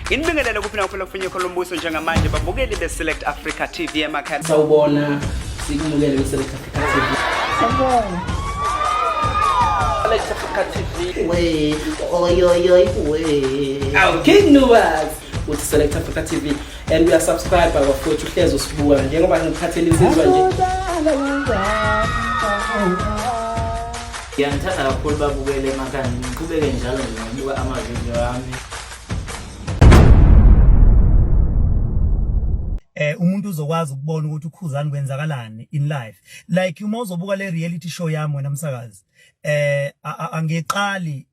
Nginibingelele kuphi nakuphela kufinye khona umbuso njengamanje babukeli be-Select Africa TV emakhaya. Sawubona, sikumukele kwi-Select Africa TV. Sawubona. Select Africa TV. We, oy oy oy we. Awu King Nuwas uthi Select Africa TV and we are subscribe bafowethu uhlezi usibuka njengoba ngikuphathele insizwa nje. Ngiyanithanda kakhulu babukele emakhaya ngiqhubeke njalo nje ngokubuka amavidiyo ami. Umuntu uzokwazi ukubona ukuthi uKhuzani kwenzakalani in life, like uma uzobuka le reality show yami, wena msakazi, angiqali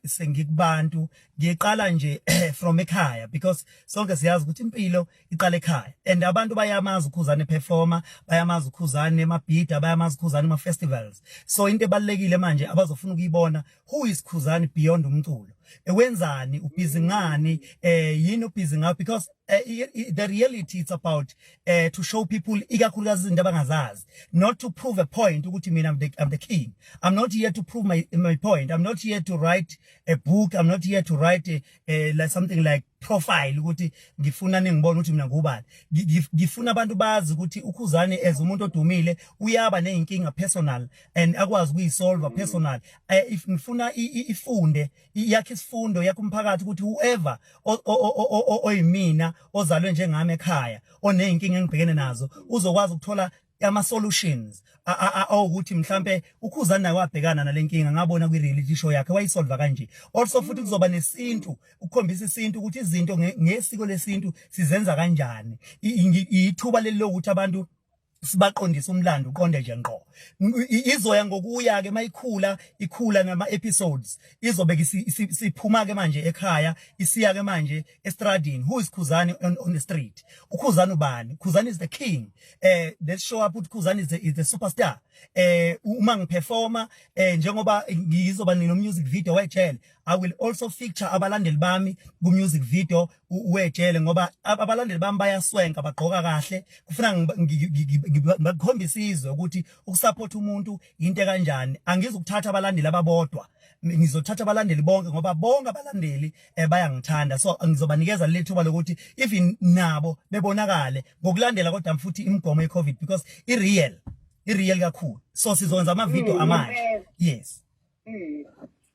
sengikubantu, ngiqala nje from ekhaya, because sonke siyazi ukuthi impilo iqala ekhaya and abantu bayamazi uKhuzani performer, bayamazi uKhuzani emabhida, bayamazi uKhuzani ema festivals. So into ebalekile manje abazofuna ukuyibona, who is Khuzani beyond umculo? Ewenzani? Ubhizi ngani? Yini ubhizi ngayo? Because the reality, it's about to show people ikakhulukazi izinto abangazazi, not to prove a point ukuthi mina I'm the king. I'm not here to prove my point. I'm not here to write a book. I'm not here to write like something like profile ukuthi ngifuna ningibone ukuthi mina ngubani. Ngifuna abantu bazi ukuthi uKhuzani as umuntu odumile uyaba nezinkinga personal and akwazi ukuyisolve personal. If ngifuna ifunde yakhe isifundo yakhe umphakathi ukuthi whoever oyimina ozalwe njengami ekhaya oneyinkinga engibhekene nazo uzokwazi ukuthola ama solutions awukuthi mhlambe uKhuzani naye wabhekana nalenkinga, ngabona kwi reality show yakhe wayisolve kanje. Also futhi kuzoba nesintu, ukukhombisa isintu ukuthi izinto ngesiko lesintu sizenza kanjani. Ithuba leli lokuthi abantu sibaqondise umlando uqonde nje ngqo. Izoya ngokuya ke mayikhula, ikhula nama episodes, izobe siphuma ke manje ekhaya, isiya ke manje estradini. Who is Khuzani on the street? UKhuzani ubani? Khuzani is the king. Let's show up ukuthi Khuzani is the superstar. Uma ngiperforma, njengoba ngizoba nino music video wejele, I will also feature abalandeli bami ku music video wejele, ngoba abalandeli bami bayaswenka, bagqoka kahle. Kufuna ngikhombise izwe ukuthi ukusupport umuntu into kanjani. Angizukuthatha abalandeli ababodwa, ngizothatha abalandeli bonke, ngoba bonke abalandeli bayangithanda. So ngizobanikeza leli thuba lokuthi even nabo bebonakale ngokulandela, kodwa futhi imigomo ye-COVID, because i-real, i-real kakhulu. So sizokwenza ama-video amanje. Yes.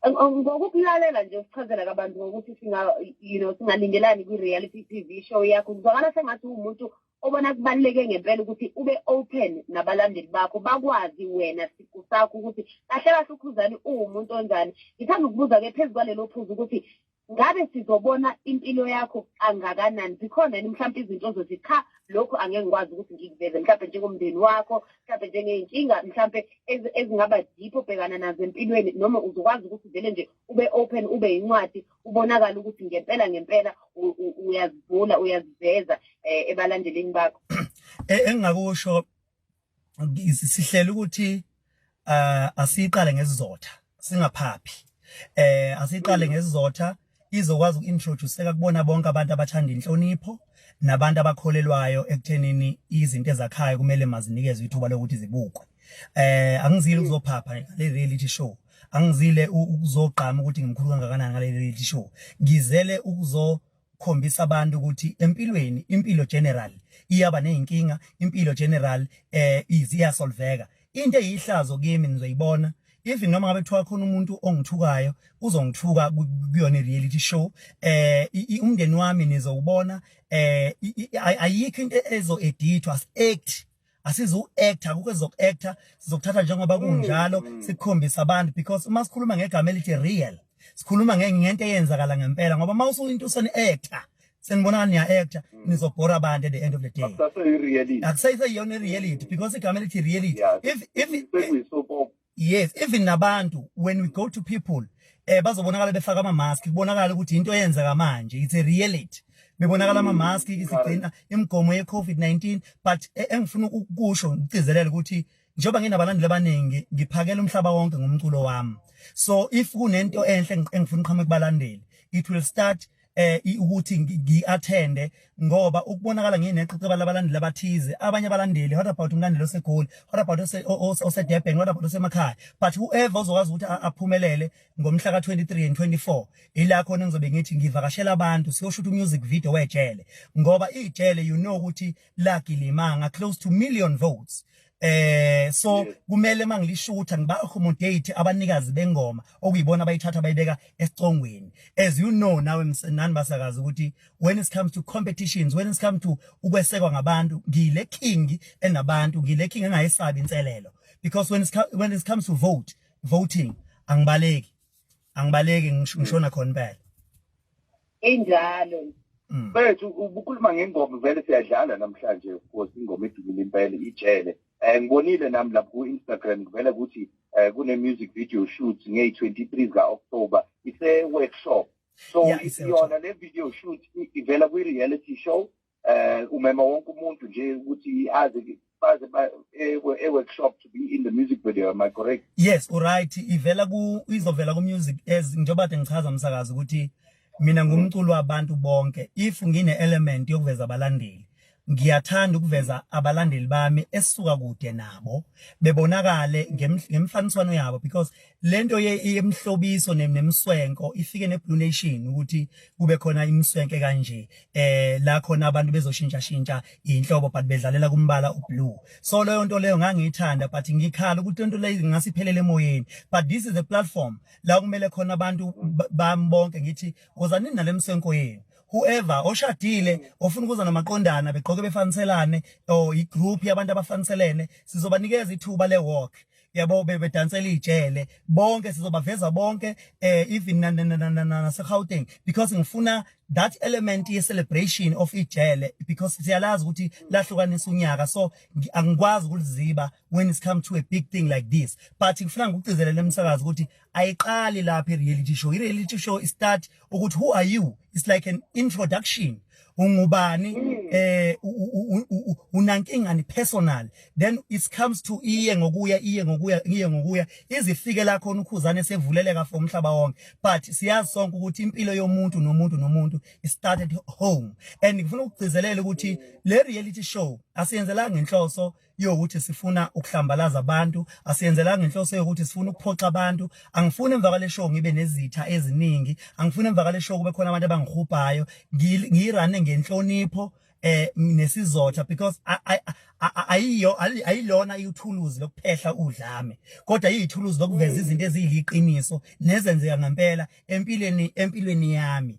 Ngokukulalela nje usichazela kabantu ngokuthi singa you know singalindelani kwi-reality TV show yakho, kuzwakala sengathi uwumuntu obona kubaluleke ngempela ukuthi ube open nabalandeli bakho, bakwazi wena siqu sakho ukuthi kahle kahle uKhuzani uwumuntu onjani. Ngithanda ukubuza-ke phezu kwalelo phuzu ukuthi ngabe sizobona impilo yakho kangakanani? Zikhona yini mhlawumpe izinto ozothi, "Cha, lokhu angeke ngikwazi ukuthi ngikuveze," mhlawumpe njengomndeni wakho, mhlawumpe njengey'nkinga mhlawumpe ezingaba deep obhekana nazo empilweni, noma uzokwazi ukuthi vele nje ube open, ube yincwadi, ubonakale ukuthi ngempela ngempela uyazivula, uyaziveza ebalandeleni bakho? Engingakusho, sihlela ukuthi asiqale ngesizotha, singaphaphi. Asiqale ngesizotha, izokwazi uku-introduceka kubona bonke abantu abathanda inhlonipho nabantu abakholelwayo ekuthenini izinto ezakhayo kumele mazinikezwe ithuba lokuthi zibukwe. Angizile ukuzophapha ngale reality show, angizile ukuzogqama ukuthi ngimkhulu kangakanani ngale reality show. Ngizele ukuzo khombisa abantu ukuthi empilweni, impilo general iyaba nezinkinga, impilo general iyasolveka. Into eyihlazo kimi nizoyibona, even noma ngabe kuthiwa khona umuntu ongithukayo, uzongithuka kuyona i-reality show. Umndeni wami nizowubona. Ayikho into ezo editwa, act asizu-act, akukho ezoku-acta. Sizokuthatha njengoba kunjalo, sikukhombisa abantu, because uma sikhuluma ngegama elithi real, sikhuluma ngento eyenzakala ngempela, ngoba uma usuyinto useni-actor, senibonakala niya-actor, nizobhora abantu at the end of the day. Akusaseyi-reality. Akuseyiyona i-reality, because igama elithi reality, if Sekuyi-soap opera. Yes, even nabantu, when we go to people, bazobonakala befaka ama mask, kubonakala ukuthi into eyenzeka manje, it's a reality, bebonakala ama mask, isigcina imigomo ye COVID-19. But engifuna ukukusho, ngigcizelele ukuthi njengoba nginabalandeli abaningi, ngiphakela umhlaba wonke ngomculo wami. So if kunento enhle engifuna uqhamuka kubalandeli, it will start ukuthi ngi-attende, ngoba ukubonakala ngineqeqeba labalandeli abathize, abanye abalandeli, what about umlandeli oseGoli, what about oseDurban, what about osemakhaya? But whoever ozokwazi ukuthi aphumelele ngomhla ka-23 and 24, ila khona ngizobe ngithi ngivakashela abantu, siyoshutha music video wejele, ngoba ijele, you know ukuthi lagilimanga close to million votes, so kumele mangilishutha ngiba accommodate abanikazi bengoma, okuyibona abayithatha bayibeka esicongweni. As you know nawe, nani basakazi, ukuthi when it comes to competitions, when it comes to ukwesekwa ngabantu, ngile king enabantu, ngile king engayisabi inselelo, because when it comes to voting angibaleki, angibaleki, ngishona khona impela. Injalo. Mfethu, ubukhuluma ngengoma, vele siyadlala namhlanje, of course, ingoma edumile impela, ijele. Ngibonile nami lapho ku-Instagram kuvela ukuthi kune music video shoot ngeyi-23 zika-October, ise workshop. So Yeah, ise-workshop. yona le video shoot ivela kwi-reality show, umema wonke umuntu nje ukuthi aze baze e-workshop to be in the music video, am I correct? Yes, uright, ivela ku izovela ku music, as njengoba kade ngichaza, umsakazi, ukuthi mina ngumculo wabantu bonke. If ngine element yokuveza abalandeli, ngiyathanda ukuveza abalandeli bami esisuka kude nabo, bebonakale ngemfaniswano yabo, because lento yemhlobiso nemswenko ifike neBlue Nation, ukuthi kube khona imswenke kanje, la khona abantu bezoshintsha shintsha inhlobo, but bedlalela kumbala ublue. So leyo nto leyo ngangiyithanda, but ngikhala ukuthi lento leyo ingasiphelele emoyeni. But this is a platform la kumele khona abantu bami bonke ngithi wozanini nalemswenko yenu, whoever oshadile ofuna ukuza namaqondana, begqoke befaniselane, or igroup yabantu abafaniselene, sizobanikeza ithuba le walk yabo, bedansela ijele bonke, sizobaveza bonke, even nase Gauteng, because ngifuna that element ye celebration of ijele, because siyalazi ukuthi lahlukanisa unyaka. So angikwazi ukuliziba when it's come to a big thing like this. But ngifuna ngikugcizelele, emsakazi, ukuthi ayiqali lapha i-reality show. I-reality show start ukuthi who are you, it's like an introduction, ungubani, unankinga ni personal, then it comes to iye ngokuya, iye ngokuya, iye ngokuya, izifike la khona uKhuzane sevuleleka for umhlaba wonke. But siyazi sonke ukuthi impilo yomuntu nomuntu nomuntu it started home, and ngifuna ukugcizelela ukuthi le reality show asiyenzelanga ngenhloso yokuthi sifuna ukuhlambalaza abantu, asiyenzelanga ngenhloso yokuthi sifuna ukuphoxa abantu. Angifuni emva kwale show ngibe nezitha eziningi, angifuni emva kwale show kube khona abantu abangihubhayo. Ngiyirane ngenhlonipho nesizotha, because ayiyo ayilona ithuluzi lokuphehla udlame, kodwa iyithuluzi lokuveza izinto eziyiliqiniso nezenzeka ngempela empilweni yami,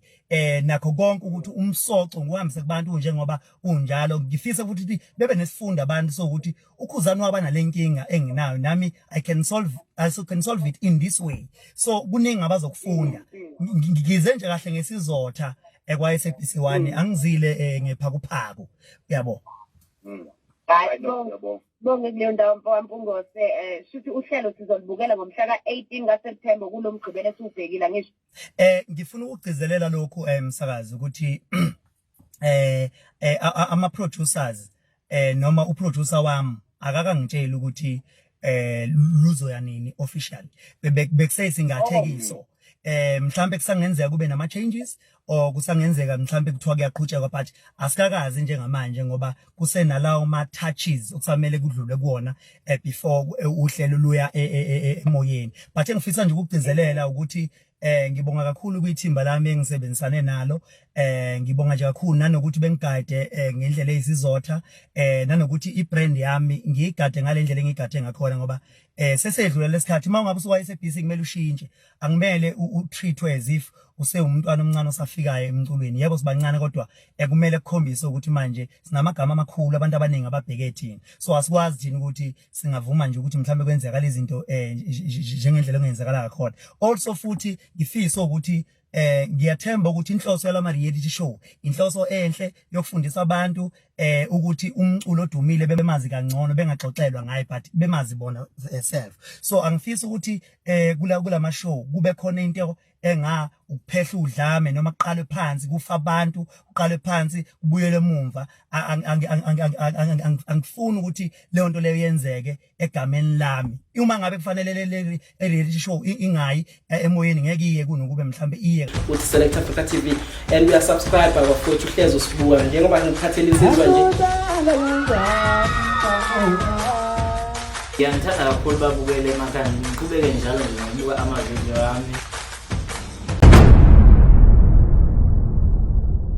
nakho konke ukuthi umsoco nguhambise kubantu njengoba unjalo. Ngifisa futhi ukuthi bebe nesifundo abantu, sokuthi uKhuzani waba nalenkinga enginayo nami, I can solve it in this way. So kuningi abazokufunda. Ngize nje kahle ngesizotha ekwa SABC 1, angizile ngephakuphaku, uyabo. Hayi. Hayi, no, siyabonga. Bonke kuleyo ndawo, mfowethu, shuthi uhlelo sizolibukela ngomhla ka-18 kaSeptember, kulo mgqibelo esiwubhekile, ngisho. Ngifuna ukugcizelela lokhu, emsakazi, ukuthi ama producers noma uproducer wami akakangitsheli ukuthi luzoya nini officially. Bekuseyisingathekiso, mhlambe kusangenzeka kube nama changes, or kusangenzeka mhlambe kuthiwa kuyaqhutshekwa, but asikakazi njengamanje, ngoba kusenalawo ma touches okusamele kudlule kuwona before uhlelo luya emoyeni. But engifisa nje ukugcizelela ukuthi ngibonga kakhulu kwithimba lami engisebenzisane nalo. Ngibonga nje kakhulu nanokuthi bengigade ngendlela eyisizotha, nanokuthi ibrand yami ngiyigade ngalendlela engiyigade ngakhona, ngoba sesedlula lesikhathi uma ungabe usuka SABC kumele ushintshe. Angimele utreatwe as if usewumntwana omncane osafikayo emculweni. Yebo, sibancane, kodwa kumele kukhombise ukuthi manje sinamagama amakhulu, abantu abaningi ababheke thina, so asikwazi thina ukuthi singavuma nje ukuthi mhlawumbe kwenzeka lezi zinto njengendlela engenzakala ngakhona. Also futhi ngifisa ukuthi ngiyathemba ukuthi inhloso yalama reality show inhloso enhle yokufundisa abantu ukuthi umculo odumile bemazi kangcono, bengaxoxelwa ngaye, but bemazi bona self. So angifisi ukuthi kulama show kube khona into. enga ukuphehla udlame noma kuqalwe phansi kufa abantu, kuqalwe phansi kubuyele emumva. Angifuni ukuthi leyo nto leyo yenzeke egameni lami. Uma ngabe kufanele le reality show ingayi emoyeni, ngeke iye, kunokube mhlambe iye. Uthi Select Africa TV and we are subscribe, bafowethu. Uhlezi usibuka njengoba ngikuphathela insizwa nje. Ngiyanithanda kakhulu babukele emakhaya, ngiqhubeke njalo nje ngokubuka amavidiyo ami.